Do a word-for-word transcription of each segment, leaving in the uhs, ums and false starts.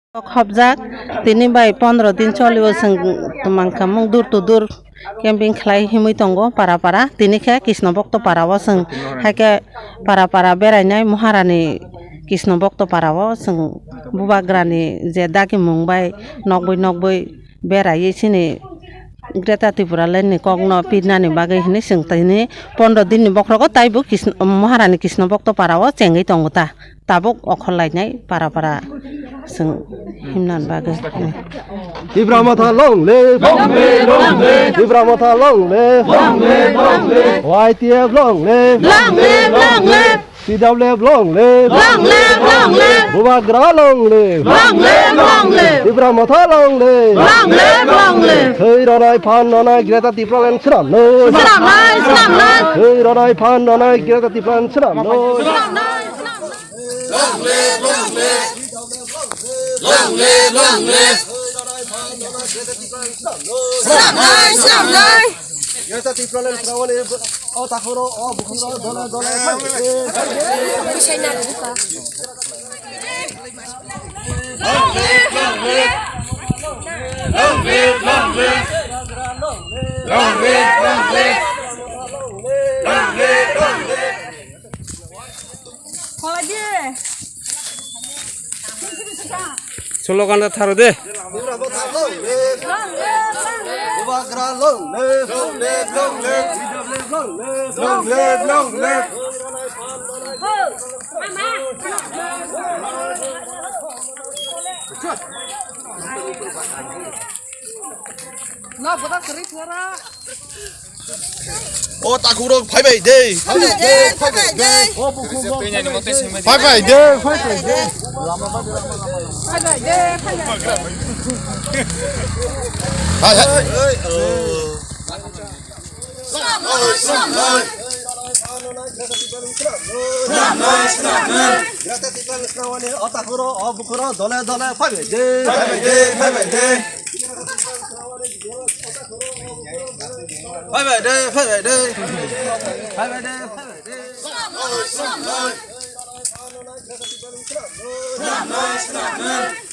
Khobjak, tini bai pondro din cholio chwng tongmang kha mung dur to dur camping khlai himwi tongo para para. Tini khe Krishna Bhakta para o chwng hai khe para para berainai Maharani Krishna Bhakta para o chwng bubagrani je dagi mung bai nokbwi nokbwi beraiwi chini Greater Tipraland ni kokno pirnani bagwi hinwi chwng tini pondro din ni bokhrogo taibo Krishna, Maharani Krishna Bhakta para o chengwi tongo ta. Tabuk okhor lainai para para chwng himna bagwi. Tipra Motha long live! Tipra Motha long live! Y T F long live! Long live, long live! T W F long live! Long live, long live! Bubagra long live! Long live, long live! Tipra Motha long live! Long live, long live! Thwi rwnai phan rwnai Greater Tipraland swnamnai! Swnamnai, swnamnai! Thwi rwnai phan rwnai Greater Tipraland swnamnai! Swnamnai, swnamnai! Long live, long live. Long live, long live. Swnamnai, swnamnai. Greater Tipraland swnamnani o takhoro, o bukhukro dole dole. Long live, long live. Long live, long live. Long live, long live. Long live, long live. Slogan da tharo de. Bubagra long live. Long live, long live. Long live, long live. O takhurok phaibai de. Phaibai de, phaibai de. Phaibai de, phaibai de. Phaibai de, phaibai de. Hai, hai. Greater Tipraland swnamnani o takhuro, o bukhuro, dole dole phaibai de. Phaibai de, phaibai de. Phaibai de, phaibai de. Phaibai de, phaibai de.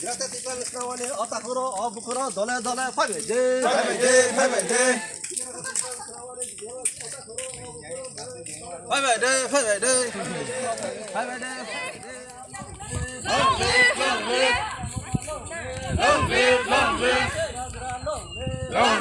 Greater Tipraland swnamnani o takhuro, o bukhuro, dole dole phaibai de. Phaibai de, phaibai de. Phaibai de, phaibai de. Phaibai de, phaibai de. Long live, long live. Long live, long live. Long